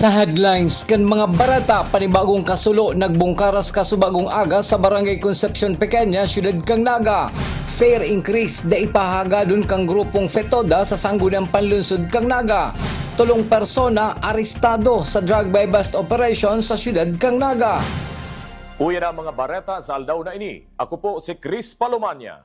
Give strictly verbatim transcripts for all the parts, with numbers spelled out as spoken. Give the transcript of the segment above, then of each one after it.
Sa headlines kan mga bareta, panibagong kasulo nagbungkaras kasubagong aga sa Barangay Concepcion Pequeña, Siyudad kan Naga. Fare increase, dai pa hagadon kan grupong FETODA sa Sangguniang Panlunsod kan Naga. Tolong persona arestado sa drug buy-bust operation sa Siyudad kan Naga. Uya na ang mga bareta sa aldaw na ini. Ako po si Chris Palomania.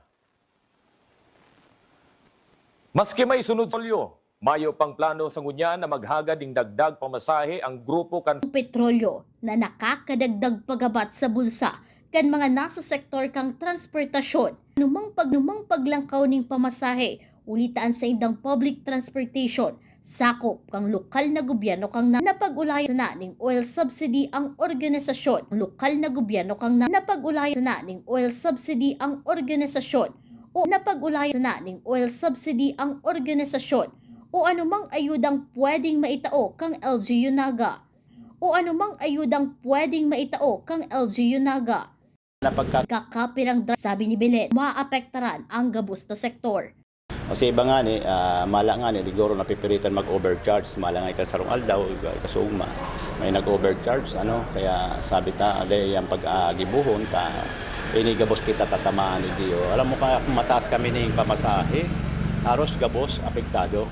Maski may sunod sa Hulyo, mayo pang plano sa ngunyan na maghagad nin dagdag pamasahe ang grupo kan petrolyo na nakakadagdag pagabat sa bulsa kan mga nasa sektor kan transportasyon. Anumang pag-, anumang paglangkaw ning pamasahe, huli ta an saindang public transportation, sakop kan lokal na gobyerno kan na-, napag-ulayan sana ning oil subsidy ang organisasyon. Lokal na gobyerno kan na-, napag-ulayan sana ning oil subsidy ang organisasyon o napag-ulayan sana ning oil subsidy ang organisasyon o anumang ayudang pwedeng maitao kan L G U Naga. O anumang ayudang pwedeng maitao kan L G U Naga. Napagka- Kakapirang dra-, sabi ni Belen, maapektaran ang gabos na sektor. Kasi iba ngani, ah, mala ngani, siguro napipiritan mag-overcharge, mala nga ikan sarong aldaw, iba, ikasugma, may nag-overcharge, ano, kaya sabi ta, "Aday, yang pag-aagibuhon ta, ini gabos kita tatamaan ni Dio." Alam mo, kaya kung mataas kami ning pamasahe, haros gabos apektado.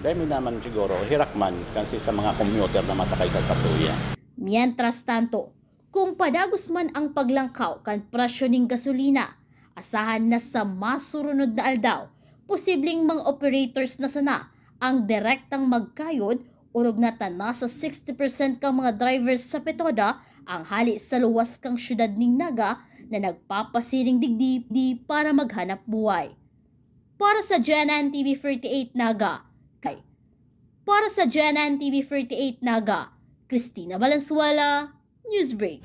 Dahil may naman siguro, hirak man, kasi sa mga commuter na masakay sa satuya. Mientras tanto, kung padagos man ang paglangkaw kan presyo ning gasolina, asahan na sa masurunod na aldaw, posibleng mga operators na sana ang direktang magkayod, orog na ta nasa sixty percent kan mga drivers sa FETODA ang hali sa luwas kan siyudad ning Naga na nagpapasiring digdi para maghanap buhay. Para sa G N N T V forty-eight Naga, kay, para sa G N N T V forty-eight Naga, Christina Valenzuela, Newsbreak.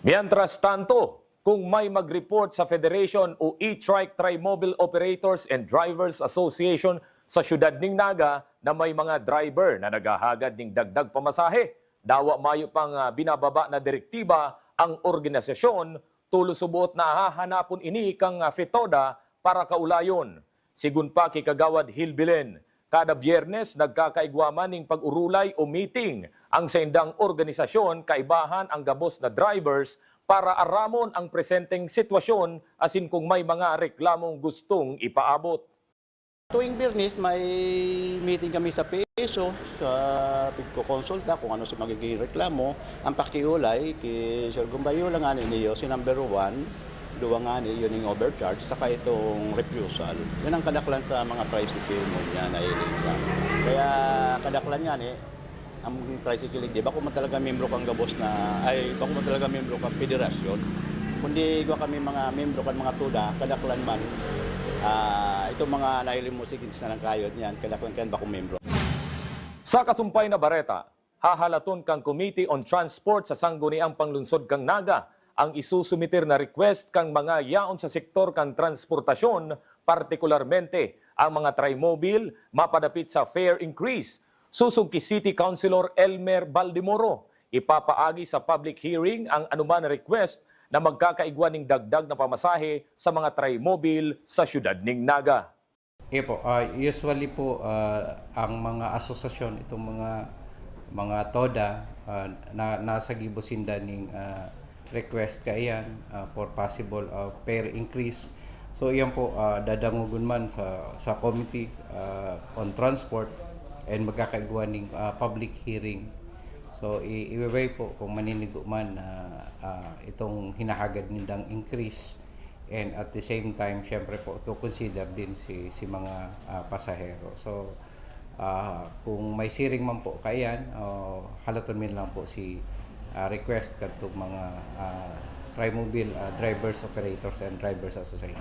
Mientras tanto, kung may mag-report sa Federation o E-Trike Trimobile Operators and Drivers Association sa siyudad ning Naga na may mga driver na naghahagad ning dagdag pamasahe, dawa mayo pang, ah, binababa na direktiba ang organisasyon, tolos suboot na hahanapon ini kan, ah, FETODA para kaulayon. Sigon pa ki Kagawad Hilbilen, kada Byernes nagkakaigwa man ning pag-orolay o meeting ang saindang organisasyon kaibahan ang gabos na drivers para aramon ang presenteng sitwasyon asin kung may mga reklamong gustong ipaabot. Tuwing Biyernes, may meeting kami sa P S O, sa pagkokonsulta kung ano sa magiging reklamo. Ang pakiulay ki Sir Gumbayo lang ani niyo, si number one, duwa ngani, yun yung overcharge, saka itong refusal. Yun ang kadaklan sa mga tricycle mo niya, nahiling ka. Kaya kadaklan ngani, ang tricycle, di ba, kung man talaga membro kang gabos na, ay, bako man talaga membro kang federasyon. Kundi igwa kami mga membro kan mga TODA, kadaklan man, ah, itong mga nahiling mo, sige, na lang kayo niyan, kadaklan kan bako membro. Sa kasumpay na bareta, hahalaton kan Committee on Transport sa Sangguniang Panglungsod kan Naga ang isusumiter na request kan mga yaon sa sektor kan transportasyon, partikularmente ang mga trimobile, mapadapit sa fare increase. Sosog ki City Councilor Elmer Baldemoro, ipapaagi sa public hearing ang anuman na request na magkakaigwa ning dagdag na pamasahe sa mga trimobile sa siyudad ning Naga. Iyo po, ah, usually po, ah, ang mga asosasyon, itong mga, mga TODA, ah, na, nasa gibo sinda ning, ah, request kaiyan, ah, for possible, ah, fare increase. So, iyan po, ah, dadangogon man sa, sa Committee, ah, on Transport and magkakaigwa ning, ah, public hearing. So, i-, i-weigh po kung maninigo man na, ah, itong hinahagad nindang increase. And at the same time, syempre po, i-consider din si, si mga, ah, pasahero. So, ah, kung may siring man po kaiyan, o halaton mi lang po si, ah, request kadtong mga, ah, trimobile, ah, drivers, operators, and drivers association.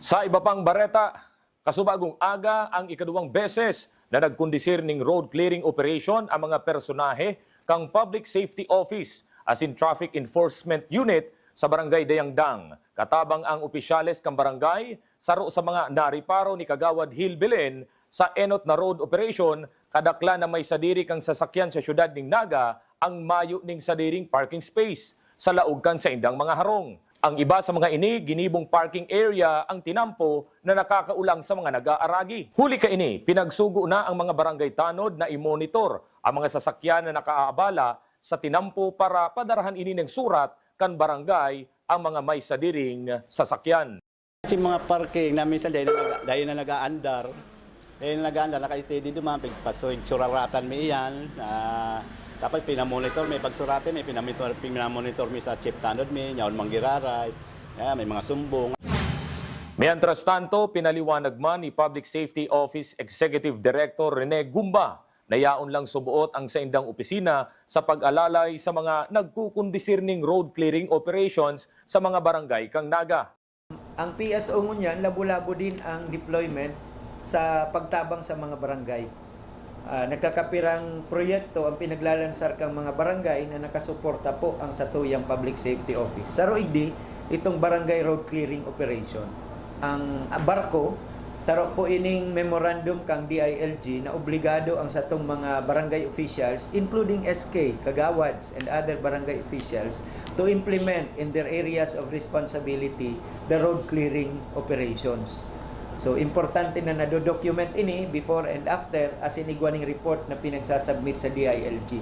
Sa iba pang bareta, kasubagong aga ang ikaduwang beses na nagkondisir ning road clearing operation ang mga personahe kan Public Safety Office asin Traffic Enforcement Unit sa Barangay Dayangdang. Katabang ang opisyales kan barangay, saro sa mga nariparo ni Kagawad Hilbelen, sa enot na road operation, kadaklan na may sadiri kan sasakyan sa siyudad ning Naga ang mayo ning sadiring parking space sa laog kan saindang mga harong. Ang iba sa mga ini, ginibong parking area ang tinampo na nakakaolang sa mga nag-aaragi. Huli kaini, pinagsugo na ang mga barangay tanod na i-monitor ang mga sasakyan na nakaabala sa tinampo para padarahan ini ning surat kan barangay ang mga may sadiring sasakyan. Kasi mga parking na minsan dahil na, dahil na nag-aandar, dahil na nag-aandar, naka-steady duman, pig- pasuraratan mi iyan. Ah, tapos pinamonitor mi, pagsuratan mi, pinamonitor, pinamonitor mi sa chief tanod mi, nyaon manggiraray, ah, may mga sumbong. Mientras tanto, pinaliwanag man ni Public Safety Office Executive Director Rene Gumba na yaon lang subuot ang saindang opisina sa pag-alalay sa mga nagkukondisirning road clearing operations sa mga barangay kan Naga. Ang P S O ngunyan, labo-labo din ang deployment sa pagtabang sa mga barangay. Ah, nagkakapirang proyekto ang pinaglalansar kang mga barangay na nakasuporta po ang satuyang Public Safety Office. Saro igdi, itong Barangay Road Clearing Operation. Ang barko, saro po ining memorandum kang D I L G na obligado ang satong mga barangay officials, including S K, kagawads, and other barangay officials to implement in their areas of responsibility the road clearing operations. So, importante na nado-document ini before and after asin igwa ning report na pinagsasubmit sa D I L G.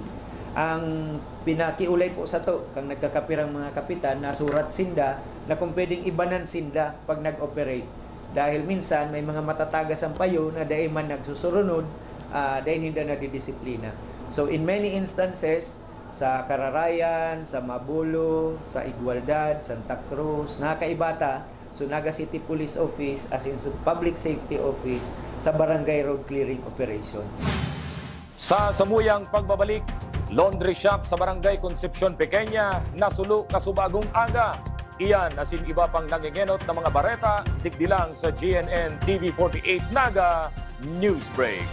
Ang pinakiulay po sato kang nagkakapirang mga kapitan, nasurat sinda na kung pwedeng ibanan sinda pag nag-operate. Dahil minsan may mga matatagas ang payo na dai man nagsusurunod, ah, dai ninda nadidisiplina. So, in many instances, sa Kararayan, sa Mabolo, sa Igualdad, Santa Cruz, nakakaiba ta, so Naga City Police Office, asin sa Public Safety Office, sa Barangay Road Clearing Operation. Sa samuyang pagbabalik, laundry shop sa Barangay Concepcion Pequeña nasulo kasubagong aga. Iyan asin iba pang nangengenot na mga bareta, digdi lang sa G N N T V forty-eight Naga Newsbreak.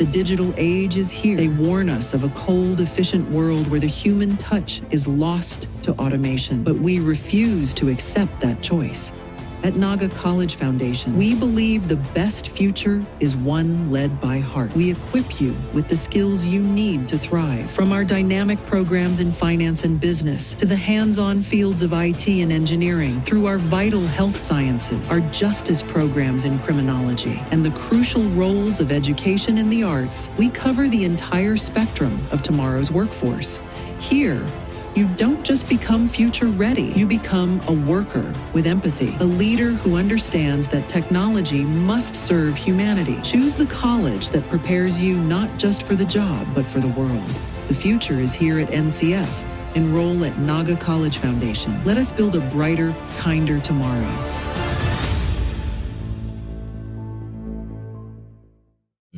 The digital age is here. They warn us of a cold, efficient world where the human touch is lost to automation. But we refuse to accept that choice. At Naga College Foundation, we believe the best future is one led by heart. We equip you with the skills you need to thrive. From our dynamic programs in finance and business to the hands-on fields of I T and engineering, through our vital health sciences, our justice programs in criminology, and the crucial roles of education and the arts, we cover the entire spectrum of tomorrow's workforce. Here, you don't just become future ready, you become a worker with empathy, a leader who understands that technology must serve humanity. Choose the college that prepares you not just for the job, but for the world. The future is here at N C F. Enroll at Naga College Foundation. Let us build a brighter, kinder tomorrow.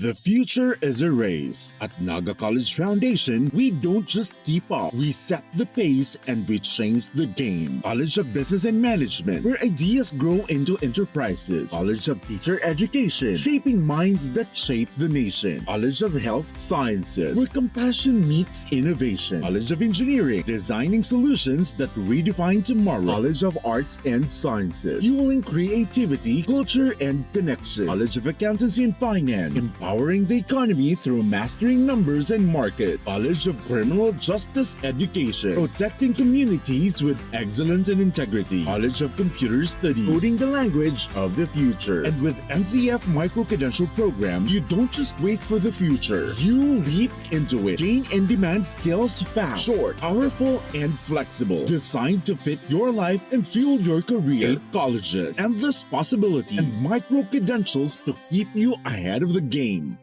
The future is a race. At Naga College Foundation, we don't just keep up. We set the pace and we change the game. College of Business and Management, where ideas grow into enterprises. College of Teacher Education, shaping minds that shape the nation. College of Health Sciences, where compassion meets innovation. College of Engineering, designing solutions that redefine tomorrow. College of Arts and Sciences, fueling creativity, culture, and connection. College of Accountancy and Finance, empowering the economy through mastering numbers and market. College of Criminal Justice Education, protecting communities with excellence and integrity. College of Computer Studies, coding the language of the future. And with N C F micro-credential programs, you don't just wait for the future. You leap into it. Gain in-demand skills fast, short, powerful, and flexible. Designed to fit your life and fuel your career. Eight colleges, endless possibilities, and micro-credentials to keep you ahead of the game.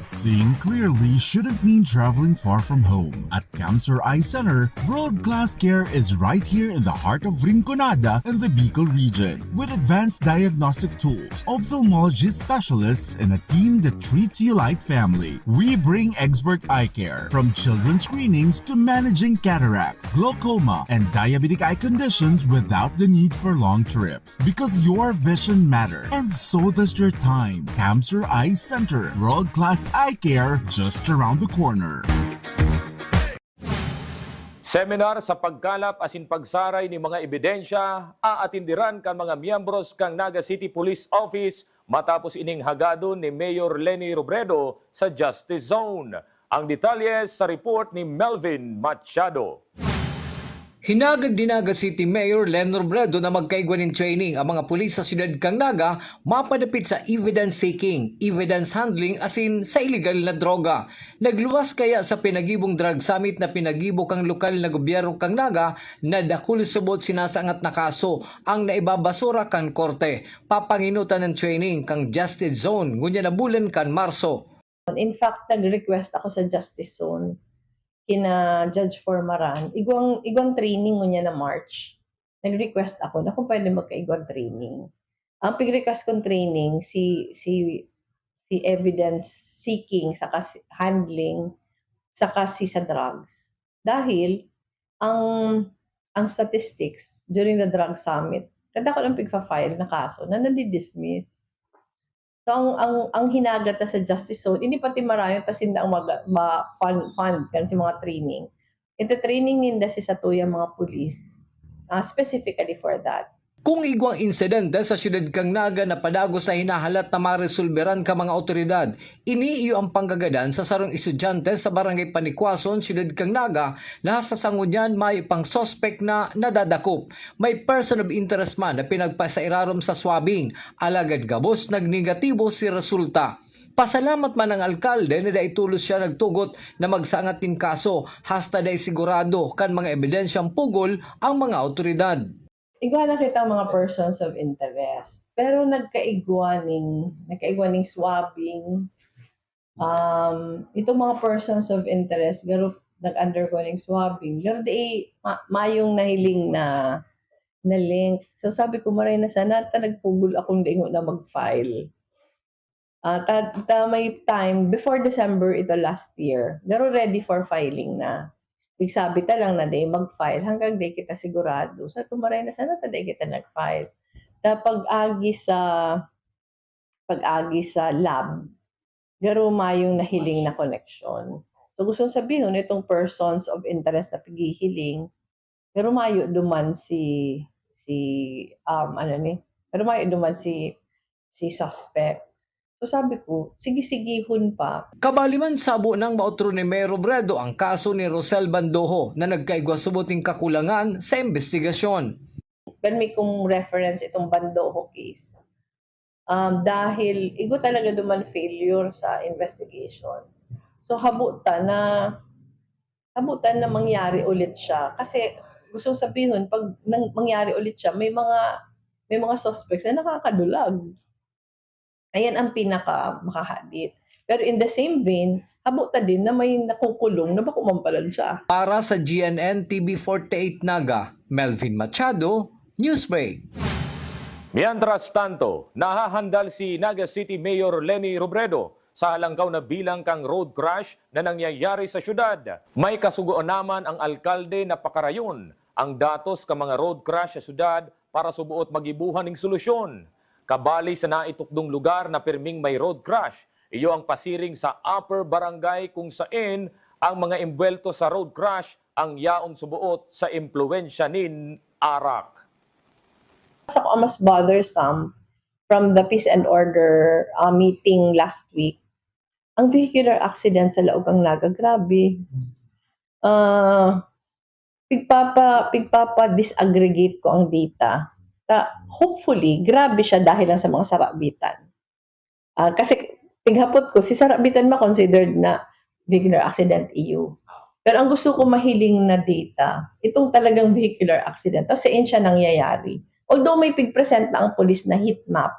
Seeing clearly shouldn't mean traveling far from home. At Cancer Eye Center, world-class care is right here in the heart of Rinconada and the Bicol region. With advanced diagnostic tools, ophthalmology specialists, and a team that treats you like family, we bring expert eye care. From children's screenings to managing cataracts, glaucoma, and diabetic eye conditions without the need for long trips. Because your vision matters, and so does your time. Cancer Eye Center, world-class eye care just around the corner. Seminar sa pagkalap asin pagsaray nin mga ebidensya aatindiran kan mga miyembros kan Naga City Police Office matapos ining hagadon ni Mayor Leni Robredo sa Justice Zone. Ang detalye sa report ni Melvin Machado. Hinagad ni Naga City Mayor Len Robredo na magkaigwa nin training ang mga pulis sa siyudad kan Naga mapadapit sa evidence seeking, evidence handling asin sa iligal na droga. Nagluwas kaya sa pinagibong drug summit na pinagibo kan lokal na gobyerno kan Naga na dakul subot sinasangat na kaso ang naibabasura kan korte. Papanginutan an training kan Justice Zone ngunyan na bulan kan Marso. In fact, nag-request ako sa Justice Zone kina Judge Formaran, igwang, igwang training ngunyan na March. Nag-request ako na kung pwede magkaigwang training. Ang pig-request kong training, si, si, si evidence seeking, saka si handling, saka si sa drugs. Dahil ang, ang statistics during the drug summit, kadakol ang pigfa-file na kaso na nadi-dismiss. So, ang, ang, ang hinagat na sa Justice Zone, ini pati marayon ta sinda ang mag, ma, fund, fund kan si mga training. Ito training ninda si satuya mga pulis, ah, specifically for that. Kung igwang insidente sa siyudad kan Naga na padagos sa hinahalat na maresolberan kan mga awtoridad, ini iyo ang panggagadan sa sarong estudyante sa Barangay Panicuason, siyudad kan Naga, na sa sangunyan may pang suspek na nadadakop. May person of interest man na pinagpasairarom sa swabbing, alagad gabos nagnegatibo si resulta. Pasalamat man ang alkalde na dai tolos siya nagtugot na magsangat nin kaso, hasta dai sigurado kan mga ebidensyang pugol ang mga awtoridad. Igwa na kita mga persons of interest. Pero nagkaigwa ning, nagkaigwa ning swabbing. Um, itong mga persons of interest, garo nag-undergo ning swabbing. Pero di ma- mayong nahiling na na link. So sabi ko, maray na sana ta nagpugol akong dai na mag-file. Ah, ta, ta may time, before December ito last year, pero ready for filing na. Pigsabi ta lang na di mag-file hanggang di kita sigurado. Sa tumaray na sana ta di kita nag-file. Ta pag-agi sa pag-agi sa lab, garo mayong nahiling na connection. So gusto sabihon itong persons of interest na pighihiling, pero mayo duman si si um, ano ni, pero mayo duman si si suspect. So sabi ko, sige-sigihon pa. Kabali man sabo nang maotro ni Mayor Robredo ang kaso ni Rosel Bandoho na nagkaigwa subot nin kakulangan sa imbestigasyon. Permi kong reference itong Bandoho case. Um, dahil igo talaga duman failure sa investigation. So habutan na habutan na mangyari ulit siya kasi gusto sabihon pag nang, mangyari ulit siya may mga may mga suspects na nakakadulag. Ayan ang pinaka makahadit. Pero in the same vein, habo ta din na may nakukulong na bako man pala siya. Para sa G N N T V forty-eight Naga, Melvin Machado, Newsbreak. Mientras tanto, nahahandal si Naga City Mayor Leni Robredo sa halangkaw na bilang kan road crash na nangyayari sa syudad. May kasugoan naman ang alkalde na pakarayon ang datos kan mga road crash sa syudad para suboot magibohan nin solusyon. Kabali sa naitukdong lugar na pirming may road crash, iyo ang pasiring sa Upper Barangay kung saen ang mga imbwelto sa road crash ang yaon suboot sa impluwensya nin arak. Sa ako ang mas bothersome from the peace and order uh, meeting last week, ang vehicular accident sa Laogang Naga, grabe. Uh, pigpapa, pigpapa-disaggregate ko ang data. Ta, hopefully, grabe siya dahil lang sa mga sarabitan. Uh, kasi, pighapot ko, si sarabitan ma considered na vehicular accident E U. Pero ang gusto ko mahiling na data, itong talagang vehicular accident, o saan siya nangyayari. Although may pig-present na ang polis na heat map,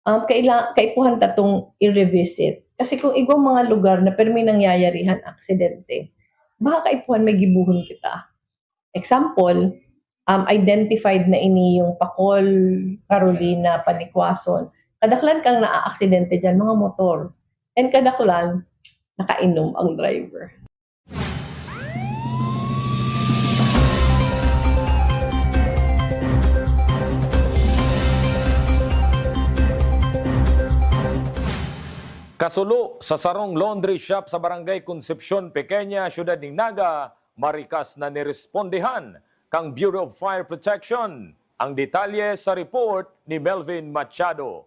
um, kaila, kaipuhan tatong i-revisit. Kasi kung igwang mga lugar na permi nangyayarihan aksidente, baka kaipuhan may gibuhon kita. Example, um, identified na ini yung Pacol, Carolina, Panicuason. Kadaklan kang naaaksidente dyan, mga motor. And kadaklan, nakainom ang driver. Kasulo sa sarong laundry shop sa Barangay Concepcion Pequeña, Siyudad nin Naga, marikas na nirespondehan kang Bureau of Fire Protection. Ang detalye sa report ni Melvin Machado.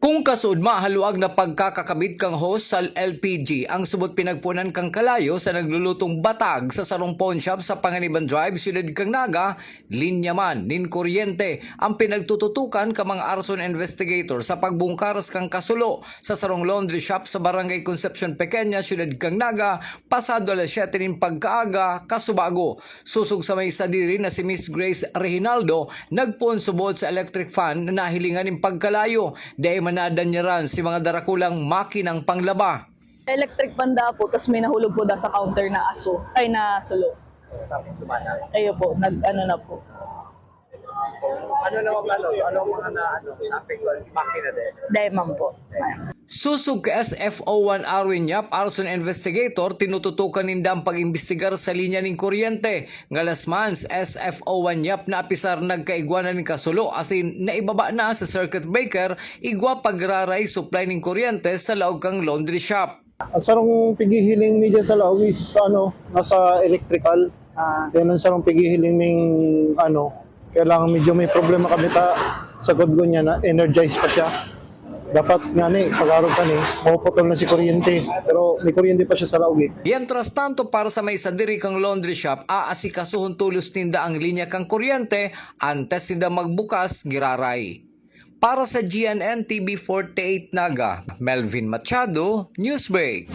Kun kasuodma haluag na pagkakakabit kan hose sa L P G, ang subot pinagpunan kan kalayo sa naglulutong batag sa sarong pawnshop sa Panganiban Drive, Syudad kan Naga, linya man nin kuryente. Ang pinagtututukan kan mga arson investigator sa pagbungkar kan kasulo sa sarong laundry shop sa Barangay Concepcion Pequeña, Syudad kan Naga, pasado alas siyete nin pagkaaga kasubago. Sosog sa may sadiri na si Miss Grace Reginaldo, nagpoon subot sa electric fan na nahilingan nin pagkalayo, dai man nadanyaran si mga darakulang makinang panglaba. Electric fan da po, tas may nahulog po da sa counter na aso, ay, na sulo. Tapos lumana. Ayo po, nag-ano na po. Ano naman ba, ano, ano ang mga na, ano, naapektuhan? Makina din? Dai man po. Sosog kay S F O one Arwin Yap, arson investigator, tinututukan ninda ang pag-imbestigar sa linya nin kuryente. Ngalas man, si S F O one Yap na apisar nagkaigwa na nin kasulo asin naibaba na sa circuit breaker, igwa pagraray supply nin kuryente sa laog kan laundry shop. Ang sarong pighihiling mi dyan sa laog is, ano, nasa electrical. Ah. Yan ang sarong pighihiling ming, ano, kailangan medyo may problema kami ta, sa gudgon niya na energize pa siya. Dapat nga ni, pag-arog ka ni, mapuputol na si kuryente. Pero may kuryente pa siya sa laog eh. Mientras tanto, para sa may sadiri kan laundry shop, aasikasuhon tolos ninda ang linya kan kuryente antes ninda magbukas giraray. Para sa G N N T V forty-eight Naga, Melvin Machado, Newsbreak.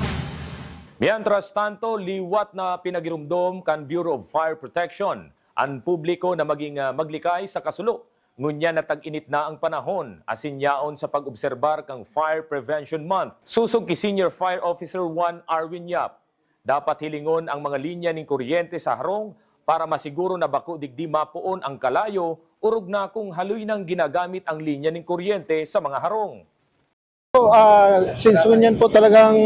Mientras tanto, liwat na pinagiromdom kan Bureau of Fire Protection an publiko na maging, ah, maglikay sa kasulo, ngunyan na tag-init na ang panahon, asin yaon sa pag-obserbar kan Fire Prevention Month. Sosog ki Senior Fire Officer one Arwin Yap, dapat hilingon ang mga linya nin kuryente sa harong para masiguro na bako digdi mapoon ang kalayo, orog na kung haloy nang ginagamit ang linya nin kuryente sa mga harong. So, ah, since ngunyan po talagang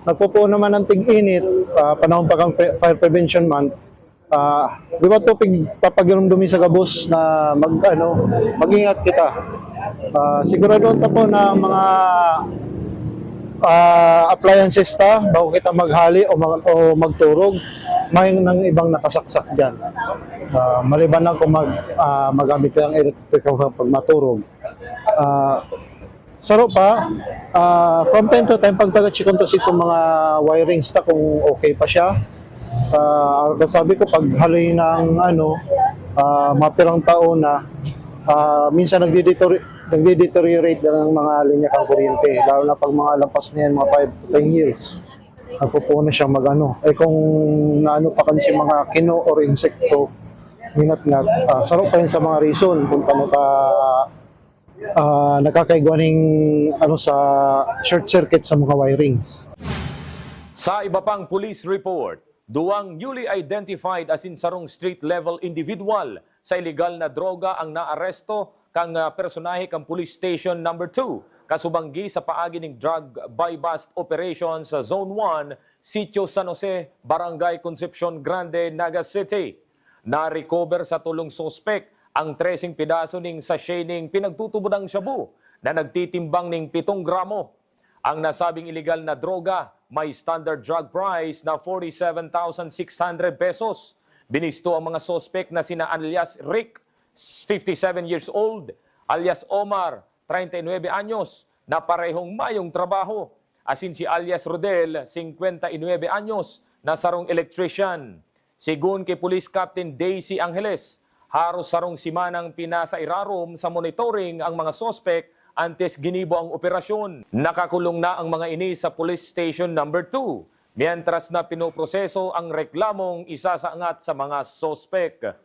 nagpupuon naman ang tig-init, ah, panahon pa kang pre-, Fire Prevention Month, ah, liwat po pigpapagiromdomi sa gabos na mag-, ano, mag-ingat kita. Ah, siguraduhan ta po na ang mga, ah, appliances ta, bago kita maghali o mag-, o magturog, may nang ibang nakasaksak diyan. Ah, maliban lang kung mag-, ah, magamit ka ng electrical fan pag maturog. Ah, saro pa, ah, from time to time, pagtaga-check ko to si itong mga wirings ta kung okay pa siya. Ah, sabi ko, pag haloy ng, ano, ah, mga pirang taon na, ah, minsan nagdi-deterior-, nagdi-deteriorate na ang mga linya kang kuryente, lalo na pag mga lampas na yan, mga five to ten years. Nagpupuno siyang mag-ano. Eh, kung naano pa kasi mga kino or insekto, nginatngat, ah, saro pa yun sa mga reason kung paano ka, ah, nakakaigwa ning, ano, sa short circuit sa mga wirings. Sa iba pang police report, duwang newly identified asin sarong street-level individual sa iligal na droga ang naaresto kan, ah, personahe kan Police Station Number two, kasubanggi sa paagi ning drug buy-bust operation sa Zone one, Sitio San Jose, Barangay Concepcion Grande, Naga City. Na-recover sa tolong suspek ang treseng pedaso ning sachet ning pinagtutubodang shabu na nagtitimbang ning pitong gramo. Ang nasabing iligal na droga may standard drug price na forty-seven thousand six hundred pesos. Binisto ang mga suspek na sina alias Rick, fifty-seven years old, alias Omar, treinta y nueve anyos, na parehong mayong trabaho, asin si alias Rodel, cincuenta y nueve anyos, na sarong electrician. Sigon ki Police Captain Daisy Angeles, haros sarong simanang pinasairarom sa monitoring ang mga suspek antes ginibo ang operasyon. Nakakulong na ang mga ini sa Police Station Number two, mientras na pinoproseso ang reklamong isasaangat sa mga suspek.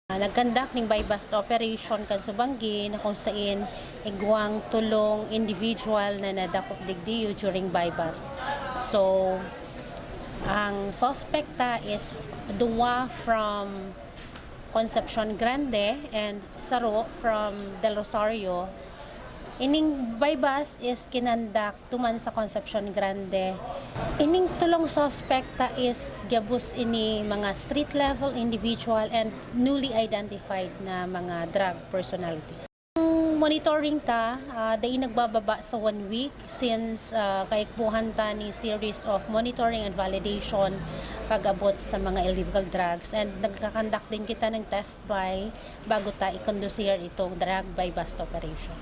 Ah, nag-conduct ning buy-bust operation kan subanggi na kung sain igwang tolong individual na nadakop digdiyo during buy-bust. So, ang suspect ta is duwa from Concepcion Grande and saro from Del Rosario. Ining buy-bust is kinonduct duman sa Concepcion Grande. Ining tolong suspek ta is gabos ini mga street-level individual and newly identified na mga drug personality. Ang monitoring ta, ah, dai nagbababa sa one week since, ah, kaikbuhan ta ni series of monitoring and validation pag-abot sa mga illegal drugs, and nagka-conduct din kita ng test buy bago ta i-conducir itong drug buy-bust operation.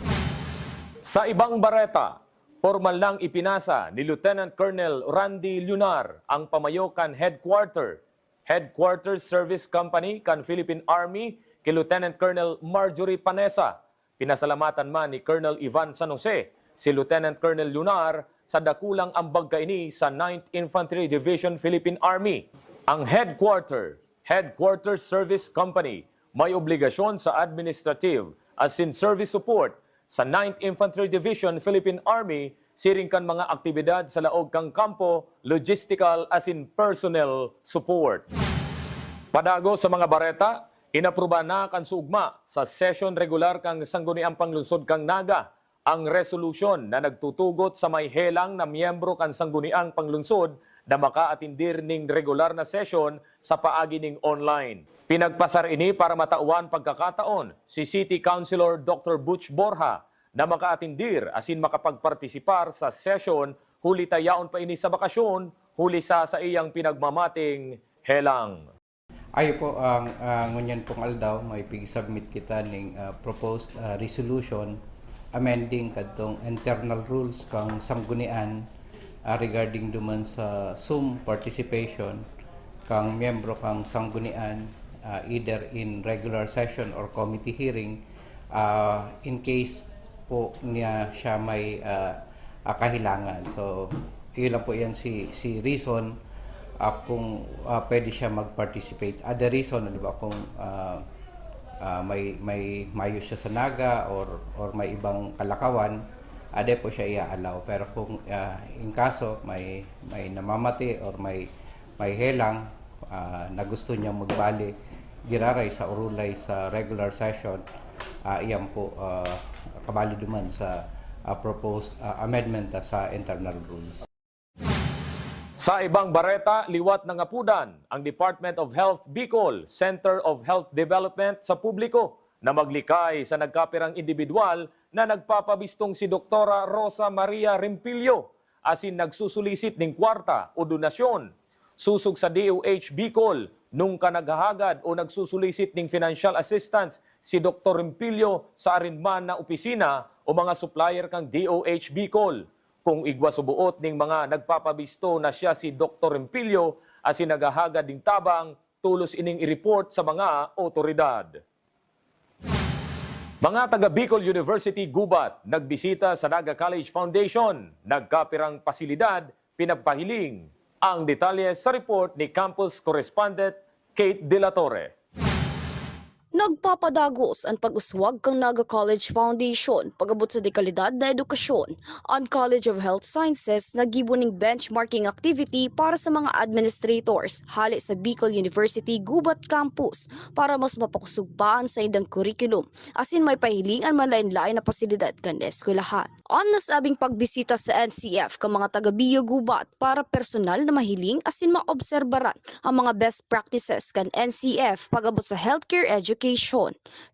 Sa ibang bareta, pormal nang ipinasa ni Lieutenant Colonel Randy Lunar ang pamayo kan headquarter, Headquarters Service Company kan Philippine Army ki Lieutenant Colonel Marjorie Panessa. Pinasalamatan man ni Colonel Ivan San Jose si Lieutenant Colonel Lunar sa dakulang ambag kaini sa Ninth Infantry Division Philippine Army. Ang headquarter, Headquarters Service Company, may obligasyon sa administrative asin service support sa Ninth Infantry Division Philippine Army siring kan mga aktibidad sa laog kan kampo, logistical asin personnel support. Padagos sa mga bareta, inaprubahan na kan suugma sa sesyon regular kan Sangguniang Panglungsod kan Naga ang resolusyon na nagtutugot sa may helang na miyembro kan Sangguniang Panglungsod na makaatindir ning regular na sesyon sa paagi ning online. Pinagpasar ini para matawan pagkakataon si City Councilor Doctor Butch Borja na makaatindir asin makapagpartisipar sa sesyon huli ta yaon pa ini sa bakasyon huli sa saiyang pinagmamating helang. Ayo po, ang, ah, ngunyan pong aldaw, may pig-submit kita ning, ah, proposed, ah, resolution amending kadtong internal rules kang Sanggunian, ah, regarding duman sa Zoom participation kang miyembro kang Sanggunian, ah, either in regular session or committee hearing, ah, in case po niya siya may, ah, ah, kahilangan. So, yun lang po yan si, si reason, ah, kung, ah, pwede siya mag-participate. Ah, the reason, di ba, kung, ah, ah, may, may mayo siya sa Naga or, or may ibang kalakawan, ah, di po siya i-allow. Pero kung, ah, in kaso may, may namamati or may, may helang, ah, na gusto niya magbali, giraray sa urulay sa regular session, ah, iyan po, ah, kabali duman sa, ah, proposed, ah, amendment, ah, sa internal rules. Sa ibang bareta, liwat nangapudan ang Department of Health Bicol, Center of Health Development sa publiko na maglikay sa nagkapirang indibidwal na nagpapabistong si Doktora Rosa Maria Rempillo asin nagsusulisit ning kwarta o donasyon. Sosog sa D O H Bicol, nung ka naghahagad o nagsusulisit ning financial assistance si Doktor Rempillo sa arin man na opisina o mga supplier kan D O H Bicol. Kung igwa suboot ning mga nagpapabisto na siya si Doktor Rempillo asin naghahagad nin tabang, tolos ining i-report sa mga awtoridad. Mga taga Bicol University Gubat nagbisita sa Naga College Foundation. Nagkapirang pasilidad pinapahiling? Ang detalye sa report ni Campus Correspondent Kate De La Torre. Nagpapadagos an pag-uswag kan Naga College Foundation pag-abot sa dekalidad na edukasyon. An College of Health Sciences naggibo nin benchmarking activity para sa mga administrators hale sa Bicol University Gubat Campus para mas mapakosog pa an saindang curriculum asin maipahiling an manlaen-laen na pasilidad kan eskwelahan. An nasabing pagbisita sa N C F kan mga taga-BU Gubat para personal na mahiling asin maobserbaran ang mga best practices kan N C F pag-abot sa healthcare education.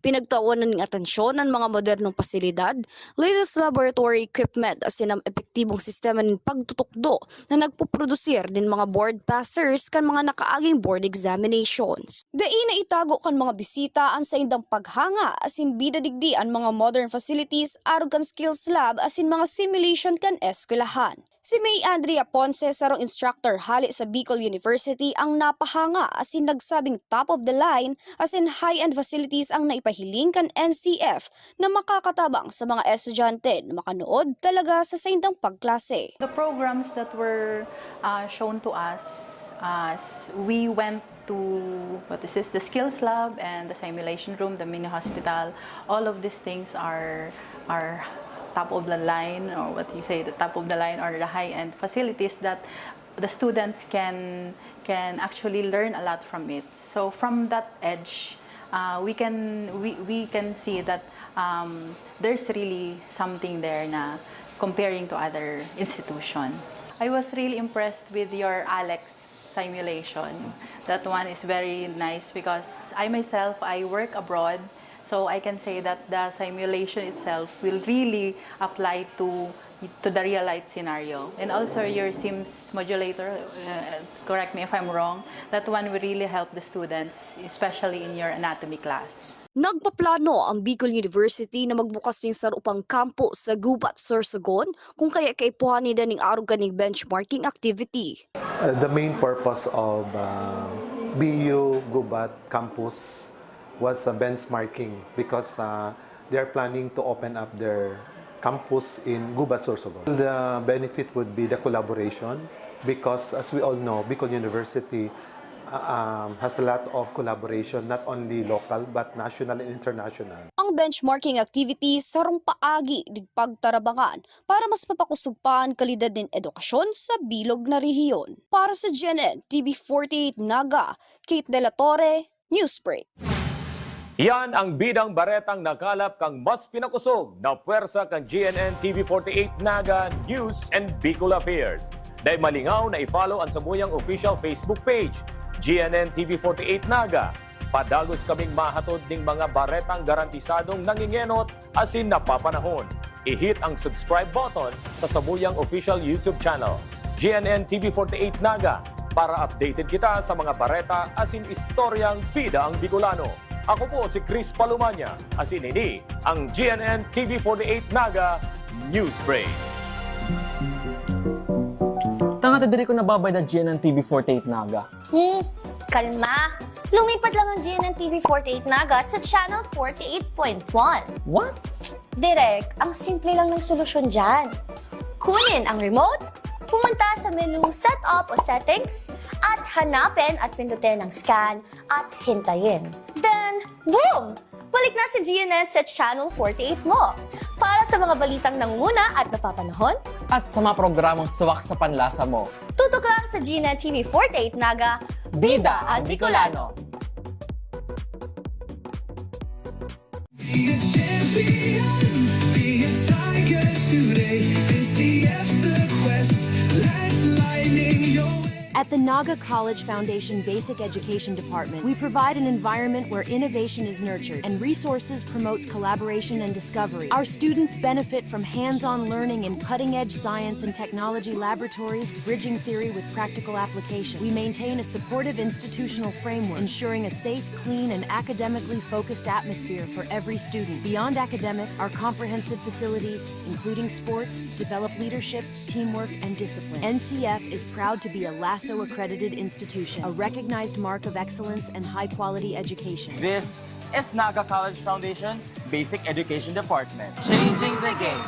Pinagtawan na nin atensyon an mga modernong pasilidad, latest laboratory equipment asin an epektibong sistema nin pagtutukdo na nagpuprodusir nin mga board passers kan mga nakaaging board examinations. Dai na itago kan mga bisita an saindang paghanga asin bida digdi an mga modern facilities arog kan skills lab asin mga simulation kan eskwelahan. Si May Andrea Ponce, sarong instructor hale sa Bicol University, ang napahanga asin nagsabing top of the line asin high-end facilities ang naipahiling kan N C F na makakatabang sa mga estudyante na makanood talaga sa saindang pagklase. The programs that were, uh, shown to us, uh, s-, we went to, what is this, the skills lab and the simulation room, the mini hospital. All of these things are, are top of the line, or what you say, the top of the line or the high-end facilities that the students can, can actually learn a lot from it. So from that edge, uh, we can, we, we can see that, um, there's really something there na comparing to other institution. I was really impressed with your ALEKS simulation. That one is very nice because I myself, I work abroad, so I can say that the simulation itself will really apply to, to the real life scenario. And also your SIMS modulator, uh, correct me if I'm wrong, that one will really help the students, especially in your anatomy class. Nagpaplano ang Bicol University na magbukas nin saro pang campus sa Gubat, Sorsogon, kung kaya kaipuhan ninda nin arog kaning benchmarking activity. Uh, the main purpose of uh, B U Gubat campus was uh, benchmarking because uh, they are planning to open up their campus in Gubat, Sorsogon. The benefit would be the collaboration because, as we all know, Bicol University uh, um, has a lot of collaboration, not only local but national and international. Ang benchmarking activities sarong paagi nin pagtarabangan para mas mapakosog pa an kalidad nin edukasyon sa bilog na rehiyon. Para sa G N N T V forty-eight Naga, Kate De La Torre, Newsbreak. Yan ang bidang baretang nakalap kan mas pinakosog na pwersa kan G N N T V forty-eight Naga News and Bicol Affairs. Dai malingaw na i-follow an samuyang official Facebook page, G N N T V forty-eight Naga. Padagos kaming mahatod ning mga baretang garantisadong nangengenot asin napapanahon. I-hit ang subscribe button sa samuyang official YouTube channel, G N N T V forty-eight Naga, para updated kita sa mga bareta asin istoryang bida ang Bicolano. Ako po si Chris Palumanya, asin ini ang G N N T V forty-eight Naga News Break. Tanga ta diri ko nababayad na G N N T V forty-eight Naga. Hmm, kalma. Lumipat lang ang G N N T V forty-eight Naga sa Channel forty-eight point one. What? Direk, ang simple lang ng solusyon dyan. Kunin ang remote, pumunta sa menu Setup o Settings, at hanapin at pindutin ang Scan at hintayin. Then, boom! Balik na si G N N sa Channel forty-eight mo. Para sa mga balitang nangunguna at napapanahon, At sa mga programang swak sa panlasa mo. Tutok lang sa G N N T V forty-eight Naga, Bida ang Bicolano! Be a champion, be a tiger today. N C F's the quest, lights lining your way. At the Naga College Foundation Basic Education Department, we provide an environment where innovation is nurtured and resources promotes collaboration and discovery. Our students benefit from hands-on learning in cutting-edge science and technology laboratories, bridging theory with practical application. We maintain a supportive institutional framework, ensuring a safe, clean, and academically focused atmosphere for every student. Beyond academics, our comprehensive facilities, including sports, develop leadership, teamwork, and discipline. N C F is proud to be a LASO accredited institution, a recognized mark of excellence and high-quality education. This is Naga College Foundation Basic Education Department. Changing the game.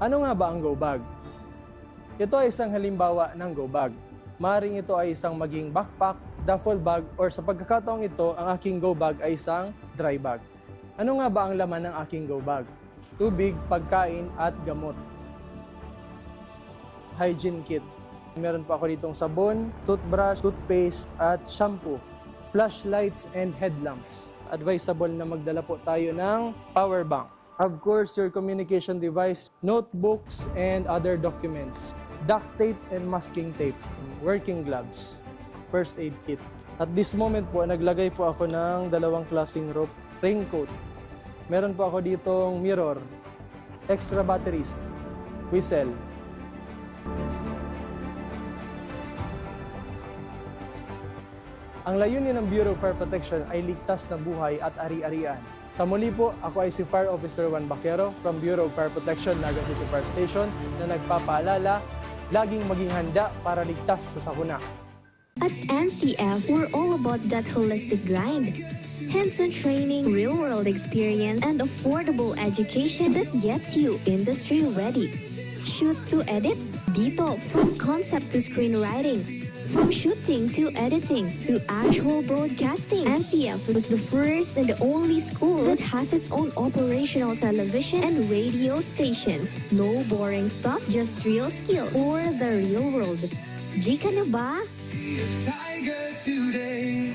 Ano nga ba ang go bag? Ito ay isang halimbawa ng go bag. Maaring ito ay isang maging backpack, duffel bag, or sa pagkakataong ito, ang aking go bag ay isang dry bag. Ano nga ba ang laman ng aking go bag? Tubig, pagkain, at gamot. Hygiene kit. Meron po ako ditong sabon, toothbrush, toothpaste, at shampoo. Flashlights and headlamps. Advisable na magdala po tayo ng power bank. Of course, your communication device, notebooks, and other documents. Duct tape and masking tape. Working gloves. First aid kit. At this moment po, naglagay po ako ng dalawang klaseng rope. Raincoat. Meron po ako ditong mirror. Extra batteries. Whistle. Ang layunin ng Bureau of Fire Protection ay ligtas na buhay at ari-arian. Sa muli po, ako ay si Fire Officer Juan Baquero from Bureau of Fire Protection, Naga City Fire Station, na nagpapaalala, laging maging handa para ligtas sa sakuna. At N C F, we're all about that holistic grind. Hands-on training, real-world experience, and affordable education that gets you industry-ready. Shoot to edit? Dito, from concept to screenwriting, from shooting to editing to actual broadcasting, N C F was the first and only school that has its own operational television and radio stations. No boring stuff, just real skills for the real world. G ka na ba? Be a tiger today.